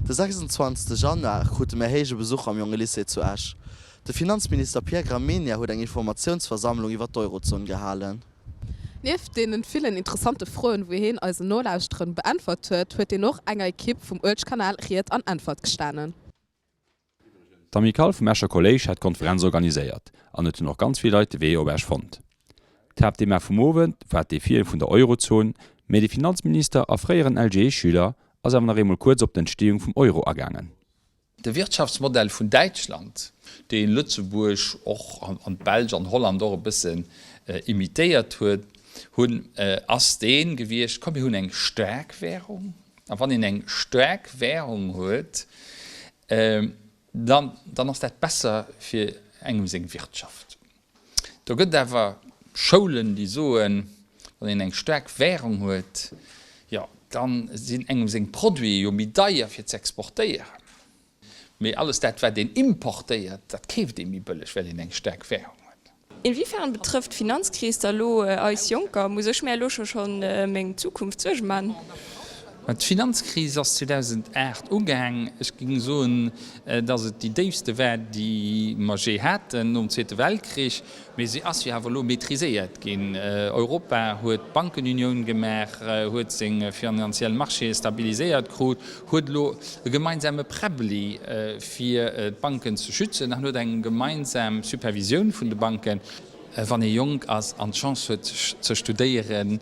De 26 Januar krute mär héije Besuch am Jongelycée zu Esch. De Finanzminister Pierre Gramegna huet eng Informatiounsversammlung iwwer d'Eurozon gehalen. Nieft deenen villen interessante Froen, wou heen eisen Nolauschteren beäntwert huet, huet heen och enger Ekipp vum Uelzechtkanal Ried an Äntwert gestanen. D'Amicale vum Escher Kolléisch hat d'Konferenz organiséiert an et hunn och ganz vill Leit de Wee op Esch fonnt. D'Haaptthema vum Owend war d'Defien vun der Eurozon, mee de Finanzminister a fréieren LGE-Schüler ass awer nach eemol kuerz op d'Entstehung vum Euro agaangen. De Wirtschaftsmodell vun Däitschland, dee Lëtzebuerg och an d'Belsch an Holland och e bëssen imitéiert huet, hunn, ass dee gewiescht, komm mir hunn eng staark Währung, a wann een eng staark Währung huet, dann dann ass dat besser fir engem seng Wirtschaft. Do gëtt et awer Schoulen, déi soen, wann een eng staark Währung huet, jo da sinn engem seng Produite jo méi deier fir ze exportéieren. Mee alles dat wat een importéiert, dat keeft ee méi bëlleg, well een eng staark Währung huet. Inwiefern betrëfft d'Finanzkris da lo eis Jonker? Muss ech mär elo scho schonn meng Zukunft Suerge man? D'Finanzkris ass 2008 ugaang. Ech géing soen, datt et déi déifste war, déi mer jee haten nom Zweete Weltkrich. Mee se ass jo awer elo maîtriséiert ginn. Europa huet d'Bankenunioun gemaach, huet seng finanziell Marchéë stabiliséiert krut, huet elo e gemeinsame Präbbeli fir d'Banken ze schützen an huet eng gemeinsam Supervisioun vun de Banken. Wann ee jonk ass an d'Chance huet ze studéieren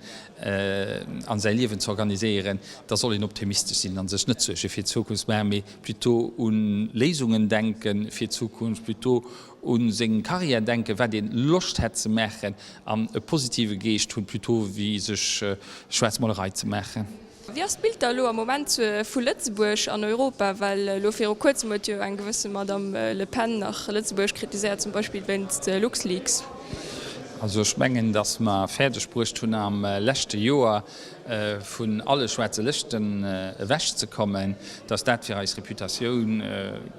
a säi Liewen ze organiséieren, da soll een optimistesch sinn a sech net Suerge fir d'Zukunft maachen, mee plutôt u Léisungen denke fir d'Zukunft, plutôt u seng Carrière denken, wat ee Loscht hätt ze maachen an e positive Geescht hunn, plutôt wéi sech Schwaarzmolerei ze maachen. Wéi ass d'Bild da elo am Moment vu Lëtzebuerg an Europa? Well elo viru kuerzem huet jo eng gewësse Madame Le Pen nach Lëtzebuerg kritiséiert, zum Beispill wéinst LuxLeaks. Also ech mengen, datt mer fäerdeg bruecht hunn am leschte Joer vun alle schwaarze Lëschten ewech ze kommen, datt dat fir eis Reputatioun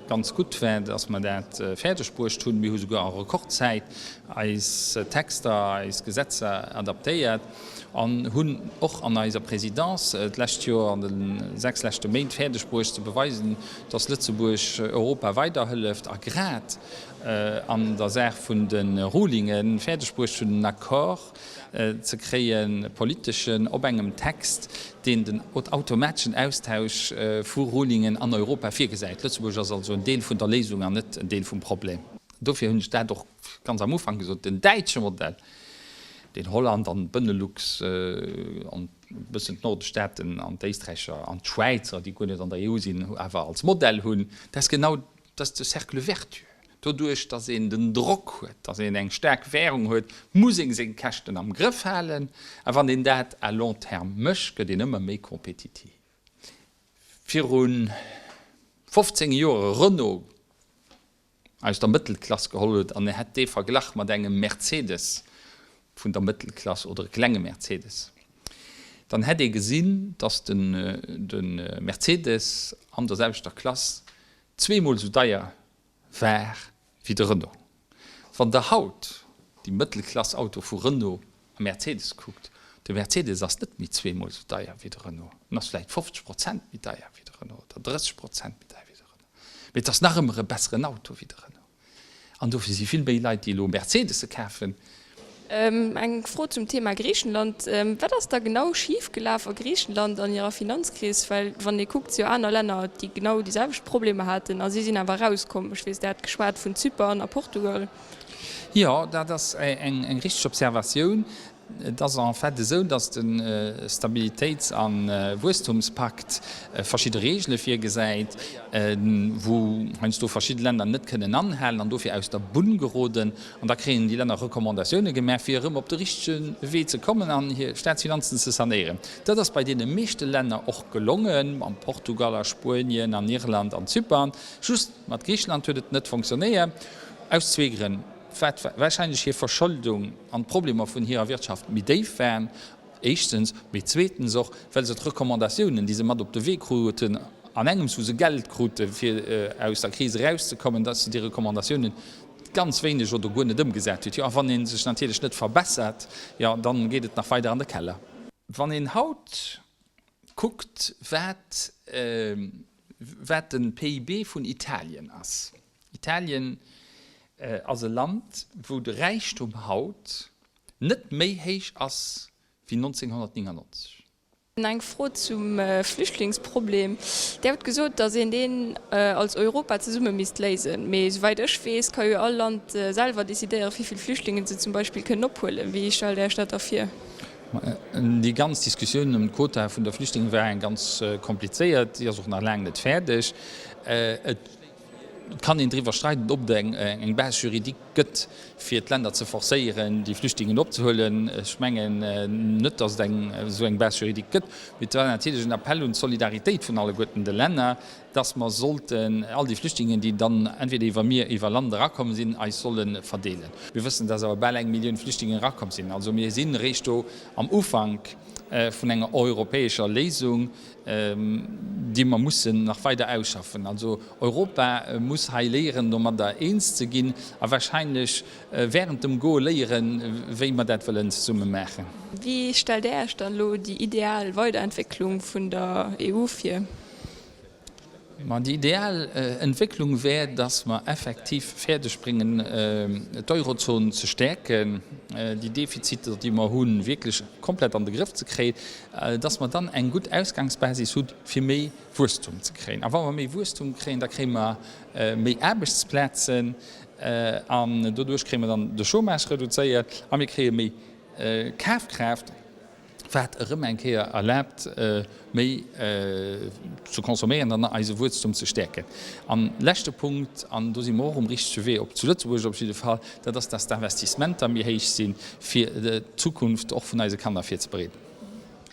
ganz gutt war, datt mer dat fäerdeg bruecht hunn. Mir hu souguer a Rekordzäit eis Texter, eis Gesetzer adaptéiert. An hunn och an eiser Présidence d'lescht Joer, an de 6 leschte Méint fäerdeg bruecht ze beweisen, dass Lëtzebuerg Europa weiderhëlleft a grad an der Saach vun de Rulinge fäerdeg bruecht hunn, en Accord ze kréien, politeschen, op engem Text, deen den automateschen Austausch vu Rulingen an Europa virgesäit. Lëtzebuerg ass also en Deel vun der Léisung an net en Deel vum Problem. Dofir hunn ech dat och ganz am Ufank gesot, den däitsche Modell, deen Holland an d'Benelux an e bëssen d'nordesch Staaten an d'Éisträicher an d'Schwäizer, déi guer net an der EU sinn, awer als Modell hunn, dat ass genau, dat ass de Cercle vertueux. Doduerch, datt een den Drock huet, datt een eng staark Währung huet, muss ee seng Käschten am Grëff halen. A wann een dat à long terme mécht, gëtt een ëmmer méi kompetitiv. Viru 15 Joer e Renault aus der Mëttelklass geholl huet an e hätt dee verglach mat engem Mercedes vun der Mëttelklass oder e klenge Mercedes, dann hätt ee gesinn, datt de Mercedes an der selwechter Klass zweemol esou deier war wéi de Renault. Wann Der haut déi Mëttelklass-Auto vu Renault a Mercedes kuckt, de Mercedes ass net méi zweemol esou deier wéi de Renault, en ass vläicht 50 Prozent méi deier wéi de Renault oder 30 Prozent méi deier wéi de Renault. Mee et ass nach ëmmer e besseren Auto wéi de Renault. An dofir si vill méi Leit, déi elo Mercedese kafen. Eng Fro zum Thema Griichenland. Wat ass da genau schif gelaf a Griichenland an hirer Finanzkris? Well wann ee kuckt, si jo aner Länner, déi genau déi selwecht Problemer haten a si sinn awer erauskomm. Ech weess, Dir hat geschwat vun Zypern a Portugal. Jo, dat ass eng richteg Observatioun. Et ass en fait esou, datt de Stabilitéits a Wuesstumspakt verschidde Reegele virgesäit, wou heiansdo verschidde Länner net kënnen anhalen an dofir aus der Bunn geroden. An da kréien déi Länner Recommandatioune gemaach, fir erëm op de richtege Wee ze kommen an hir Staatsfinanzen ze sanéieren. Dat ass bei deene meeschte Länner och gelongen, am Portugal, a Spuenien, an Irland, an Zypern. Just mat Griicheland huet et net fonctionnéiert, aus zwee Grënn, wat warscheinlech hir Verscholdung an d'Problemer vun hirer Wirtschaft méi déif waren, éischtens, mee zweetens och, well se d'Recommandatiounen, déi se mat op de Wee kruten, an engems wou se Geld krute fir aus der Kris erauszekommen, datt se déi Recommandatiounen ganz wéineg oder guer net ëmgesat huet. Jo, a wann ee sech natierlech net verbessert, jo, da geet et nach weider an de Keller. Wann een haut kuckt, wat. wat de PIB vun Italien ass. Italien ass e Land, wou de Räichtum haut net méi héich ass wéi 1999. Eng Fro zum Flüchtlingsproblem. Dir hutt gesot, datt een deen als Europa zesumme misst léisen. Mee esouwäit ech weess, ka jo all Land selwer decidéieren, wéi vill Flüchtlingen se zum Beispill kënnen ophuelen. Wéi stellt Dir Iech dat da vir? Déi ganz Diskussioun ëm d'Quota vun der Flüchtlinge war eng ganz komplizéiert. Si ass och nach laang net fäerdeg. Et kann een driwwer streiden, ob et eng Base juridique gëtt, fir d'Länner ze forcéieren, déi Flüchtlingen opzehuelen. Ech mengen net, datt et eng esou eng Base juridique gëtt. Mee et war natierlech en Appell un d'Solidaritéit vun alleguerten de Länner, datt mer sollten all déi Flüchtlingen, déi dann entweder iwwer Mier, iwwer Land erakomm sinn, eis solle verdeelen. Mir wëssen, datt awer bal eng Millioun Flüchtlingen erakomm sinn. Also mir sinn eréischt do am Ufank vun enger europäescher Léisung. déi mer mussen nach weider ausschaffen. Also Europa muss hei léieren, domadder eens ze ginn a wahrscheinlech während dem Goe léieren, wéi mer dat wëllen zesumme maachen. Wéi stellt Där Iech dann elo déi ideal Weiderentwécklung vun der EU vir? Ma déi ideal Entwécklung wär, dass mer effektiv fäerdeg bréngen, d'Eurozon ze stäerken, déi Defiziter, déi mer hunn, wierklech komplett an de Grëff ze kréien, dass mer dann eng gutt Ausgangsbasis hu fir méi Wuesstum ze kréien. A wa mer méi Wuesstum kréien, da kréie mer méi Aarbechtsplazen an doduerch kréie mer dann de Chômage reduzéiert a mir kréie méi Kafkraaft. wat erëm eng Kéier erlaabt, méi ze consomméieren an eise Wuesstum ze stäerken. An leschte Punkt, an do si mer och um richtege Wee, op zu Lëtzebuerg op jidde Fall, dat ass, dass d'Investissementer méi héich sinn, fir d'Zukunft och vun eise Kanner virzebereeden.